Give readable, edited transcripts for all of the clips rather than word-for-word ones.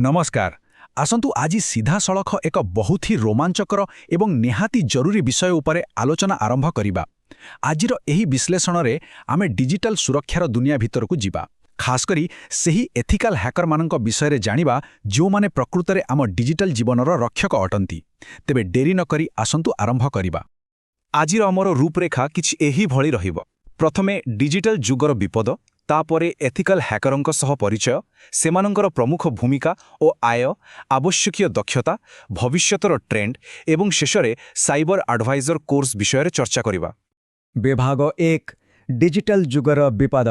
ନମସ୍କାର। ଆସନ୍ତୁ, ଆଜି ସିଧାସଳଖ ଏକ ବହୁତ ହି ରୋମାଞ୍ଚକର ଏବଂ ନିହାତି ଜରୁରୀ ବିଷୟ ଉପରେ ଆଲୋଚନା ଆରମ୍ଭ କରିବା। ଆଜିର ଏହି ବିଶ୍ଳେଷଣରେ ଆମେ ଡିଜିଟାଲ ସୁରକ୍ଷାର ଦୁନିଆ ଭିତରକୁ ଯିବା, ଖାସ୍ କରି ସେହି ଏଥିକାଲ ହ୍ୟାକରମାନଙ୍କ ବିଷୟରେ ଜାଣିବା, ଯେଉଁମାନେ ପ୍ରକୃତରେ ଆମ ଡିଜିଟାଲ ଜୀବନର ରକ୍ଷକ ଅଟନ୍ତି। ତେବେ ଡେରି ନକରି ଆସନ୍ତୁ ଆରମ୍ଭ କରିବା। ଆଜିର ଆମର ରୂପରେଖା କିଛି ଏହିଭଳି ରହିବ। ପ୍ରଥମେ ଡିଜିଟାଲ ଯୁଗର ବିପଦ, ତାପରେ ଏଥିକାଲ ହ୍ୟାକରଙ୍କ ସହ ପରିଚୟ, ସେମାନଙ୍କର ପ୍ରମୁଖ ଭୂମିକା ଓ ଆୟ, ଆବଶ୍ୟକୀୟ ଦକ୍ଷତା, ଭବିଷ୍ୟତର ଟ୍ରେଣ୍ଡ ଏବଂ ଶେଷରେ ସାଇବର ଆଡଭାଇଜର କୋର୍ସ ବିଷୟରେ ଚର୍ଚ୍ଚା କରିବା। ବିଭାଗ 1, ଡିଜିଟାଲ ଯୁଗର ବିପଦ,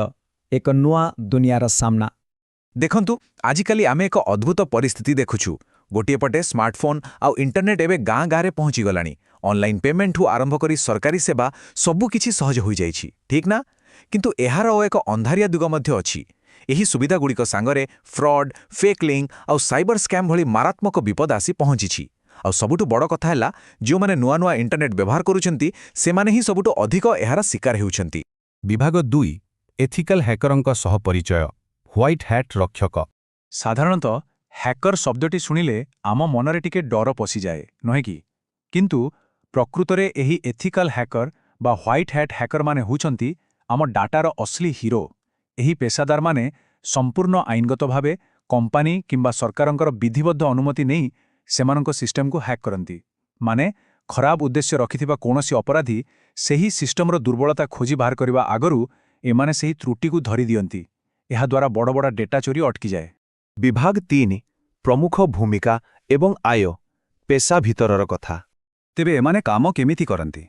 ଏକ ନୂଆ ଦୁନିଆର ସାମ୍ନା। ଦେଖନ୍ତୁ, ଆଜିକାଲି ଆମେ ଏକ ଅଦ୍ଭୁତ ପରିସ୍ଥିତି ଦେଖୁଛୁ। ଗୋଟିଏ ପଟେ ସ୍ମାର୍ଟଫୋନ୍ ଆଉ ଇଣ୍ଟରନେଟ୍ ଏବେ ଗାଁ ଗାଁରେ ପହଞ୍ଚିଗଲାଣି। ଅନଲାଇନ୍ ପେମେଣ୍ଟଠୁ ଆରମ୍ଭ କରି ସରକାରୀ ସେବା, ସବୁକିଛି ସହଜ ହୋଇଯାଇଛି, ଠିକ୍ ନା? କିନ୍ତୁ ଏହାର ଆଉ ଏକ ଅନ୍ଧାରିଆ ଦିଗ ମଧ୍ୟ ଅଛି। ଏହି ସୁବିଧାଗୁଡ଼ିକ ସାଙ୍ଗରେ ଫ୍ରଡ୍, ଫେକ୍ ଲିଙ୍କ୍ ଆଉ ସାଇବର ସ୍କାମ୍ ଭଳି ମାରାତ୍ମକ ବିପଦ ଆସି ପହଞ୍ଚିଛି। ଆଉ ସବୁଠୁ ବଡ଼ କଥା ହେଲା, ଯେଉଁମାନେ ନୂଆ ନୂଆ ଇଣ୍ଟରନେଟ୍ ବ୍ୟବହାର କରୁଛନ୍ତି, ସେମାନେ ହିଁ ସବୁଠୁ ଅଧିକ ଏହାର ଶିକାର ହେଉଛନ୍ତି। ବିଭାଗ 2, ଏଥିକାଲ ହ୍ୟାକରଙ୍କ ସହ ପରିଚୟ, ହ୍ୱାଇଟ୍ ହ୍ୟାଟ୍ ରକ୍ଷକ। ସାଧାରଣତଃ ହ୍ୟାକର ଶବ୍ଦଟି ଶୁଣିଲେ ଆମ ମନରେ ଟିକେ ଡର ପଶିଯାଏ, ନୁହେଁ କି? କିନ୍ତୁ ପ୍ରକୃତରେ ଏହି ଏଥିକାଲ ହ୍ୟାକର ବା ହ୍ୱାଇଟ୍ ହ୍ୟାଟ୍ ହ୍ୟାକରମାନେ ହେଉଛନ୍ତି ଆମ ଡାଟାର ଅସଲି ହିରୋ। ଏହି ପେସାଦାରମାନେ ସମ୍ପୂର୍ଣ୍ଣ ଆଇନଗତ ଭାବେ କମ୍ପାନୀ କିମ୍ବା ସରକାରଙ୍କର ବିଧିବଦ୍ଧ ଅନୁମତି ନେଇ ସେମାନଙ୍କ ସିଷ୍ଟମକୁ ହ୍ୟାକ୍ କରନ୍ତି। ମାନେ ଖରାପ ଉଦ୍ଦେଶ୍ୟ ରଖିଥିବା କୌଣସି ଅପରାଧୀ ସେହି ସିଷ୍ଟମର ଦୁର୍ବଳତା ଖୋଜି ବାହାର କରିବା ଆଗରୁ ଏମାନେ ସେହି ତ୍ରୁଟିକୁ ଧରି ଦିଅନ୍ତି। ଏହାଦ୍ୱାରା ବଡ଼ ବଡ଼ ଡେଟା ଚୋରି ଅଟକିଯାଏ। ବିଭାଗ 3, ପ୍ରମୁଖ ଭୂମିକା ଏବଂ ଆୟ, ପେସା ଭିତରର କଥା। ତେବେ ଏମାନେ କାମ କେମିତି କରନ୍ତି?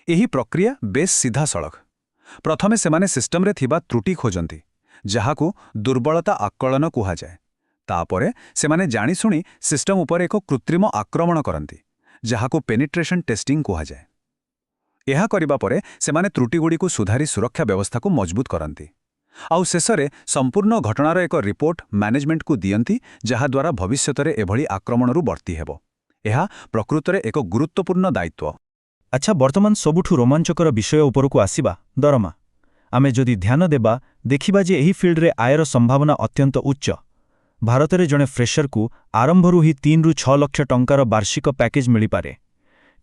ଏହି ପ୍ରକ୍ରିୟା ବେଶ୍ ସିଧାସଳଖ। ପ୍ରଥମେ ସେମାନେ ସିଷ୍ଟମରେ ଥିବା ତ୍ରୁଟି ଖୋଜନ୍ତି, ଯାହାକୁ ଦୁର୍ବଳତା ଆକଳନ କୁହାଯାଏ। ତାପରେ ସେମାନେ ଜାଣିଶୁଣି ସିଷ୍ଟମ ଉପରେ ଏକ କୃତ୍ରିମ ଆକ୍ରମଣ କରନ୍ତି, ଯାହାକୁ ପେନିଟ୍ରେସନ୍ ଟେଷ୍ଟିଂ କୁହାଯାଏ। ଏହା କରିବା ପରେ ସେମାନେ ତ୍ରୁଟିଗୁଡ଼ିକୁ ସୁଧାରି ସୁରକ୍ଷା ବ୍ୟବସ୍ଥାକୁ ମଜବୁତ କରନ୍ତି। ଆଉ ଶେଷରେ ସମ୍ପୂର୍ଣ୍ଣ ଘଟଣାର ଏକ ରିପୋର୍ଟ ମ୍ୟାନେଜମେଣ୍ଟକୁ ଦିଅନ୍ତି, ଯାହାଦ୍ୱାରା ଭବିଷ୍ୟତରେ ଏଭଳି ଆକ୍ରମଣରୁ ବର୍ତ୍ତି ହେବ। ଏହା ପ୍ରକୃତରେ ଏକ ଗୁରୁତ୍ୱପୂର୍ଣ୍ଣ ଦାୟିତ୍ୱ। ଆଚ୍ଛା, ବର୍ତ୍ତମାନ ସବୁଠୁ ରୋମାଞ୍ଚକର ବିଷୟ ଉପରକୁ ଆସିବା, ଦରମା। ଆମେ ଯଦି ଧ୍ୟାନ ଦେବା, ଦେଖିବା ଯେ ଏହି ଫିଲ୍ଡରେ ଆୟର ସମ୍ଭାବନା ଅତ୍ୟନ୍ତ ଉଚ୍ଚ। ଭାରତରେ ଜଣେ ଫ୍ରେଶରକୁ ଆରମ୍ଭରୁ ହିଁ 3ରୁ 6 ଲକ୍ଷ ଟଙ୍କାର ବାର୍ଷିକ ପ୍ୟାକେଜ୍ ମିଳିପାରେ।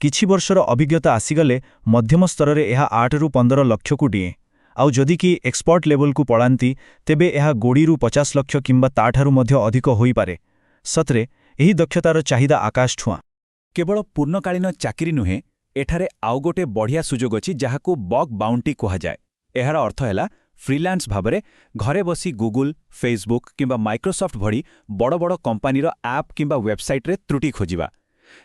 କିଛି ବର୍ଷର ଅଭିଜ୍ଞତା ଆସିଗଲେ ମଧ୍ୟମ ସ୍ତରରେ ଏହା 8ରୁ 15 ଲକ୍ଷକୁ ଡିଏଁ। ଆଉ ଯଦି କି ଏକ୍ସପର୍ଟ ଲେଭେଲକୁ ପଳାନ୍ତି, ତେବେ ଏହା 20ରୁ 50 ଲକ୍ଷ କିମ୍ବା ତାଠାରୁ ମଧ୍ୟ ଅଧିକ ହୋଇପାରେ। ସତରେ ଏହି ଦକ୍ଷତାର ଚାହିଦା ଆକାଶ ଛୁଆଁ। କେବଳ ପୂର୍ଣ୍ଣକାଳୀନ ଚାକିରି ନୁହେଁ, ଏଠାରେ ଆଉ ଗୋଟେ ବଢ଼ିଆ ସୁଯୋଗ ଅଛି, ଯାହାକୁ ବଗ୍ ବାଉଣ୍ଟି କୁହାଯାଏ। ଏହାର ଅର୍ଥ ହେଲା ଫ୍ରିଲାନ୍ସ ଭାବରେ ଘରେ ବସି ଗୁଗୁଲ, ଫେସବୁକ୍ କିମ୍ବା ମାଇକ୍ରୋସଫ୍ଟ ଭଳି ବଡ଼ ବଡ଼ କମ୍ପାନୀର ଆପ୍ କିମ୍ବା ୱେବସାଇଟ୍ରେ ତ୍ରୁଟି ଖୋଜିବା।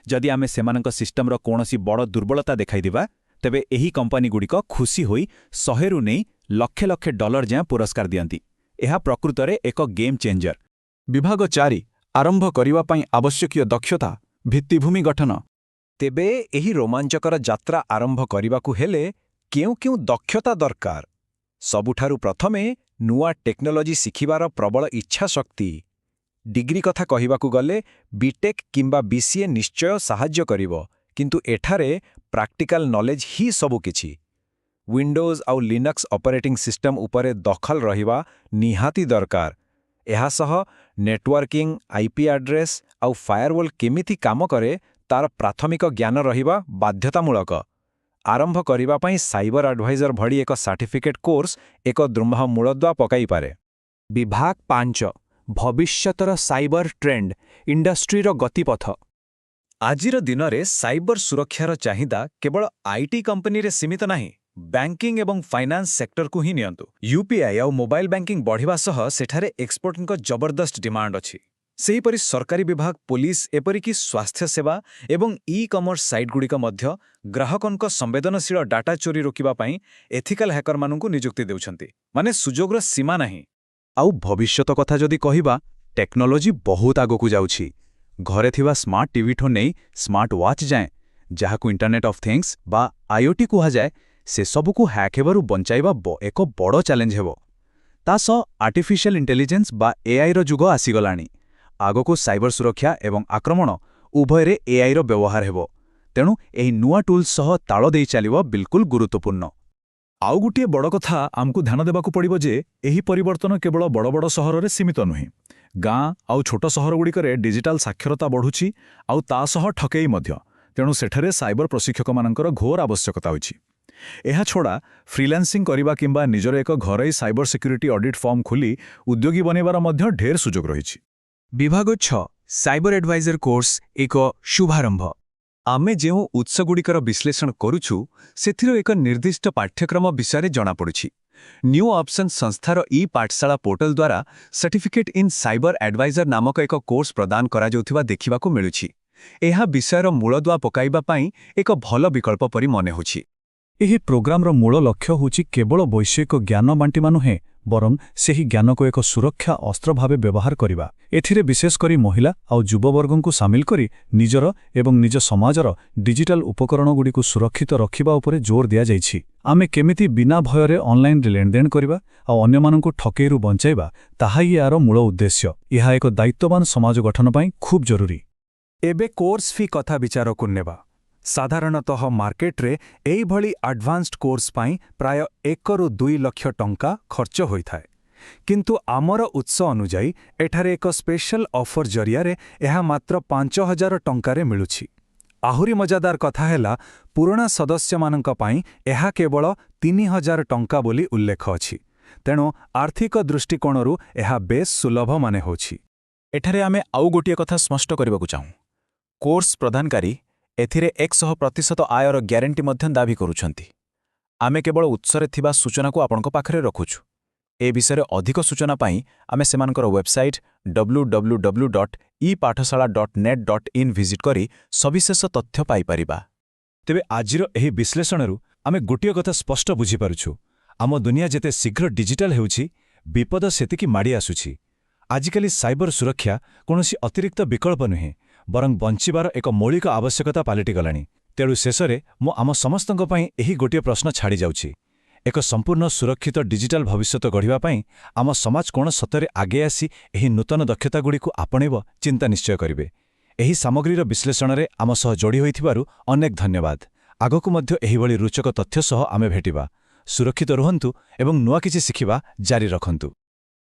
ଯଦି ଆମେ ସେମାନଙ୍କ ସିଷ୍ଟମର କୌଣସି ବଡ଼ ଦୁର୍ବଳତା ଦେଖାଇଦେବା, ତେବେ ଏହି କମ୍ପାନୀଗୁଡ଼ିକ ଖୁସି ହୋଇ 100ରୁ ନେଇ ଲକ୍ଷ ଲକ୍ଷ ଡଲର ଯାଏଁ ପୁରସ୍କାର ଦିଅନ୍ତି। ଏହା ପ୍ରକୃତରେ ଏକ ଗେମ୍ ଚେଞ୍ଜର। ବିଭାଗ 4, ଆରମ୍ଭ କରିବା ପାଇଁ ଆବଶ୍ୟକୀୟ ଦକ୍ଷତା, ଭିତ୍ତିଭୂମି ଗଠନ। ତେବେ ଏହି ରୋମାଞ୍ଚକର ଯାତ୍ରା ଆରମ୍ଭ କରିବାକୁ ହେଲେ କେଉଁ କେଉଁ ଦକ୍ଷତା ଦରକାର? ସବୁଠାରୁ ପ୍ରଥମେ ନୂଆ ଟେକ୍ନୋଲୋଜି ଶିଖିବାର ପ୍ରବଳ ଇଚ୍ଛାଶକ୍ତି। ଡିଗ୍ରୀ କଥା କହିବାକୁ ଗଲେ ବିଟେକ୍ କିମ୍ବା ବିସିଏ ନିଶ୍ଚୟ ସାହାଯ୍ୟ କରିବ, କିନ୍ତୁ ଏଠାରେ ପ୍ରାକ୍ଟିକାଲ ନଲେଜ ହିଁ ସବୁକିଛି। ୱିଣ୍ଡୋଜ୍ ଆଉ ଲିନକ୍ସ ଅପରେଟିଂ ସିଷ୍ଟମ ଉପରେ ଦଖଲ ରହିବା ନିହାତି ଦରକାର। ଏହାସହ ନେଟୱାର୍କିଂ, ଆଇପି ଆଡ୍ରେସ୍ ଆଉ ଫାୟାରୱଲ୍ କେମିତି କାମ କରେ, ତାର ପ୍ରାଥମିକ ଜ୍ଞାନ ରହିବା ବାଧ୍ୟତାମୂଳକ। ଆରମ୍ଭ କରିବା ପାଇଁ ସାଇବର ଆଡଭାଇଜର ଭଳି ଏକ ସାର୍ଟିଫିକେଟ୍ କୋର୍ସ ଏକ ଦୃଢ଼ ମୂଳଦୁଆ ପକାଇପାରେ। ବିଭାଗ 5, ଭବିଷ୍ୟତର ସାଇବର ଟ୍ରେଣ୍ଡ, ଇଣ୍ଡଷ୍ଟ୍ରିର ଗତିପଥ। ଆଜିର ଦିନରେ ସାଇବର ସୁରକ୍ଷାର ଚାହିଦା କେବଳ IT କମ୍ପାନୀରେ ସୀମିତ ନାହିଁ। ବ୍ୟାଙ୍କିଂ ଏବଂ ଫାଇନାନ୍ସ ସେକ୍ଟରକୁ ହିଁ ନିଅନ୍ତୁ। ୟୁପିଆଇ ଆଉ ମୋବାଇଲ ବ୍ୟାଙ୍କିଂ ବଢ଼ିବା ସହ ସେଠାରେ ଏକ୍ସପର୍ଟଙ୍କ ଜବରଦସ୍ତ ଡିମାଣ୍ଡ ଅଛି। ସେହିପରି ସରକାରୀ ବିଭାଗ, ପୋଲିସ, ଏପରିକି ସ୍ୱାସ୍ଥ୍ୟସେବା ଏବଂ ଇ କମର୍ସ ସାଇଟ୍ଗୁଡ଼ିକ ମଧ୍ୟ ଗ୍ରାହକଙ୍କ ସମ୍ବେଦନଶୀଳ ଡାଟା ଚୋରି ରୋକିବା ପାଇଁ ଏଥିକାଲ ହ୍ୟାକରମାନଙ୍କୁ ନିଯୁକ୍ତି ଦେଉଛନ୍ତି। ମାନେ ସୁଯୋଗର ସୀମା ନାହିଁ। ଆଉ ଭବିଷ୍ୟତ କଥା ଯଦି କହିବା, ଟେକ୍ନୋଲୋଜି ବହୁତ ଆଗକୁ ଯାଉଛି। ଘରେ ଥିବା ସ୍ମାର୍ଟ ଟିଭିଠୁ ନେଇ ସ୍ମାର୍ଟ ୱାଚ୍ ଯାଏଁ, ଯାହାକୁ ଇଣ୍ଟରନେଟ୍ ଅଫ୍ ଥିଙ୍ଗସ୍ ବା ଆଇଓଟି କୁହାଯାଏ, ସେସବୁକୁ ହ୍ୟାକ୍ ହେବାରୁ ବଞ୍ଚାଇବା ଏକ ବଡ଼ ଚ୍ୟାଲେଞ୍ଜ ହେବ। ତା ସହ ଆର୍ଟିଫିସିଆଲ ଇଣ୍ଟେଲିଜେନ୍ସ ବା ଏଆଇର ଯୁଗ ଆସିଗଲାଣି। ଆଗକୁ ସାଇବର ସୁରକ୍ଷା ଏବଂ ଆକ୍ରମଣ ଉଭୟରେ ଏଆଇର ବ୍ୟବହାର ହେବ। ତେଣୁ ଏହି ନୂଆ ଟୁଲ୍ସ ସହ ତାଳ ଦେଇ ଚାଲିବା ବିଲକୁଲ ଗୁରୁତ୍ୱପୂର୍ଣ୍ଣ। ଆଉ ଗୋଟିଏ ବଡ଼ କଥା ଆମକୁ ଧ୍ୟାନ ଦେବାକୁ ପଡ଼ିବ ଯେ ଏହି ପରିବର୍ତ୍ତନ କେବଳ ବଡ଼ ବଡ଼ ସହରରେ ସୀମିତ ନୁହେଁ। ଗାଁ ଆଉ ଛୋଟ ସହରଗୁଡ଼ିକରେ ଡିଜିଟାଲ ସାକ୍ଷରତା ବଢ଼ୁଛି, ଆଉ ତା ସହ ଠକେଇ ମଧ୍ୟ। ତେଣୁ ସେଠାରେ ସାଇବର ପ୍ରଶିକ୍ଷକମାନଙ୍କର ଘୋର ଆବଶ୍ୟକତା ହୋଇଛି। ଏହାଛଡ଼ା ଫ୍ରିଲାନ୍ସିଂ କରିବା କିମ୍ବା ନିଜର ଏକ ଘରୋଇ ସାଇବର ସିକ୍ୟୁରିଟି ଅଡିଟ୍ ଫର୍ମ ଖୋଲି ଉଦ୍ୟୋଗୀ ବନେଇବାର ମଧ୍ୟ ଢେର ସୁଯୋଗ ରହିଛି। ବିଭାଗ 6, ସାଇବର ଆଡଭାଇଜର କୋର୍ସ ଏକ ଶୁଭାରମ୍ଭ। ଆମେ ଯେଉଁ ଉତ୍ସଗୁଡ଼ିକର ବିଶ୍ଳେଷଣ କରୁଛୁ, ସେଥିରୁ ଏକ ନିର୍ଦ୍ଦିଷ୍ଟ ପାଠ୍ୟକ୍ରମ ବିଷୟରେ ଜଣାପଡ଼ୁଛି। ନ୍ୟୁ ଅପସନ୍ ସଂସ୍ଥାର ଇ ପାଠଶାଳା ପୋର୍ଟାଲ ଦ୍ୱାରା ସର୍ଟିଫିକେଟ୍ ଇନ୍ ସାଇବର ଆଡଭାଇଜର ନାମକ ଏକ କୋର୍ସ ପ୍ରଦାନ କରାଯାଉଥିବା ଦେଖିବାକୁ ମିଳୁଛି। ଏହା ବିଷୟର ମୂଳଦୁଆ ପକାଇବା ପାଇଁ ଏକ ଭଲ ବିକଳ୍ପ ପରି ମନେହେଉଛି। ଏହି ପ୍ରୋଗ୍ରାମର ମୂଳ ଲକ୍ଷ୍ୟ ହେଉଛି କେବଳ ବୈଷୟିକ ଜ୍ଞାନ ବାଣ୍ଟିବା ନୁହେଁ, ବରଂ ସେହି ଜ୍ଞାନକୁ ଏକ ସୁରକ୍ଷା ଅସ୍ତ୍ର ଭାବେ ବ୍ୟବହାର କରିବା। ଏଥିରେ ବିଶେଷ କରି ମହିଳା ଆଉ ଯୁବବର୍ଗଙ୍କୁ ସାମିଲ କରି ନିଜର ଏବଂ ନିଜ ସମାଜର ଡିଜିଟାଲ ଉପକରଣଗୁଡ଼ିକୁ ସୁରକ୍ଷିତ ରଖିବା ଉପରେ ଜୋର ଦିଆଯାଇଛି। ଆମେ କେମିତି ବିନା ଭୟରେ ଅନଲାଇନରେ ଲେଣଦେଣ କରିବା ଆଉ ଅନ୍ୟମାନଙ୍କୁ ଠକେଇରୁ ବଞ୍ଚାଇବା, ତାହା ହିଁ ଏହାର ମୂଳ ଉଦ୍ଦେଶ୍ୟ। ଏହା ଏକ ଦାୟିତ୍ୱବାନ ସମାଜ ଗଠନ ପାଇଁ ଖୁବ୍ ଜରୁରୀ। ଏବେ କୋର୍ସ ଫି କଥା ବିଚାରକୁ ନେବା। ସାଧାରଣତଃ ମାର୍କେଟରେ ଏଇଭଳି ଆଡଭାନ୍ସଡ କୋର୍ସ ପାଇଁ ପ୍ରାୟ 1ରୁ 2 ଲକ୍ଷ ଟଙ୍କା ଖର୍ଚ୍ଚ ହୋଇଥାଏ। କିନ୍ତୁ ଆମର ଉତ୍ସ ଅନୁଯାୟୀ ଏଠାରେ ଏକ ସ୍ପେଶାଲ ଅଫର ଜରିଆରେ ଏହା ମାତ୍ର 5000 ଟଙ୍କାରେ ମିଳୁଛି। ଆହୁରି ମଜାଦାର କଥା ହେଲା, ପୁରୁଣା ସଦସ୍ୟମାନଙ୍କ ପାଇଁ ଏହା କେବଳ 3000 ଟଙ୍କା ବୋଲି ଉଲ୍ଲେଖ ଅଛି। ତେଣୁ ଆର୍ଥିକ ଦୃଷ୍ଟିକୋଣରୁ ଏହା ବେଶ୍ ସୁଲଭ ମନେ ହେଉଛି। ଏଠାରେ ଆମେ ଆଉ ଗୋଟିଏ କଥା ସ୍ପଷ୍ଟ କରିବାକୁ ଚାହୁଁ। କୋର୍ସ ପ୍ରଦାନକାରୀ ଏଥିରେ 100% ଆୟର ଗ୍ୟାରେଣ୍ଟି ମଧ୍ୟ ଦାବି କରୁଛନ୍ତି। ଆମେ କେବଳ ଉତ୍ସରେ ଥିବା ସୂଚନାକୁ ଆପଣଙ୍କ ପାଖରେ ରଖୁଛୁ। ଏ ବିଷୟରେ ଅଧିକ ସୂଚନା ପାଇଁ ଆମେ ସେମାନଙ୍କର ୱେବସାଇଟ୍ www.epathshala.net.in visit କରି ସବିଶେଷ ତଥ୍ୟ ପାଇପାରିବା। ତେବେ ଆଜିର ଏହି ବିଶ୍ଳେଷଣରୁ ଆମେ ଗୋଟିଏ କଥା ସ୍ପଷ୍ଟ ବୁଝିପାରୁଛୁ। ଆମ ଦୁନିଆ ଯେତେ ଶୀଘ୍ର ଡିଜିଟାଲ ହେଉଛି, ବିପଦ ସେତିକି ମାଡ଼ି ଆସୁଛି। ଆଜିକାଲି ସାଇବର ସୁରକ୍ଷା କୌଣସି ଅତିରିକ୍ତ ବିକଳ୍ପ ନୁହେଁ, ବରଂ ବଞ୍ଚିବାର ଏକ ମୌଳିକ ଆବଶ୍ୟକତା ପାଲଟିଗଲାଣି। ତେଣୁ ଶେଷରେ ମୁଁ ଆମ ସମସ୍ତଙ୍କ ପାଇଁ ଏହି ଗୋଟିଏ ପ୍ରଶ୍ନ ଛାଡ଼ିଯାଉଛି। ଏକ ସମ୍ପୂର୍ଣ୍ଣ ସୁରକ୍ଷିତ ଡିଜିଟାଲ ଭବିଷ୍ୟତ ଗଢ଼ିବା ପାଇଁ ଆମ ସମାଜ କ'ଣ ସତରେ ଆଗେଇ ଆସି ଏହି ନୂତନ ଦକ୍ଷତାଗୁଡ଼ିକୁ ଆପଣେଇବ? ଚିନ୍ତା ନିଶ୍ଚୟ କରିବେ। ଏହି ସାମଗ୍ରୀର ବିଶ୍ଳେଷଣରେ ଆମ ସହ ଯୋଡ଼ି ହୋଇଥିବାରୁ ଅନେକ ଧନ୍ୟବାଦ। ଆଗକୁ ମଧ୍ୟ ଏହିଭଳି ରୋଚକ ତଥ୍ୟ ସହ ଆମେ ଭେଟିବା। ସୁରକ୍ଷିତ ରୁହନ୍ତୁ ଏବଂ ନୂଆ କିଛି ଶିଖିବା ଜାରି ରଖନ୍ତୁ।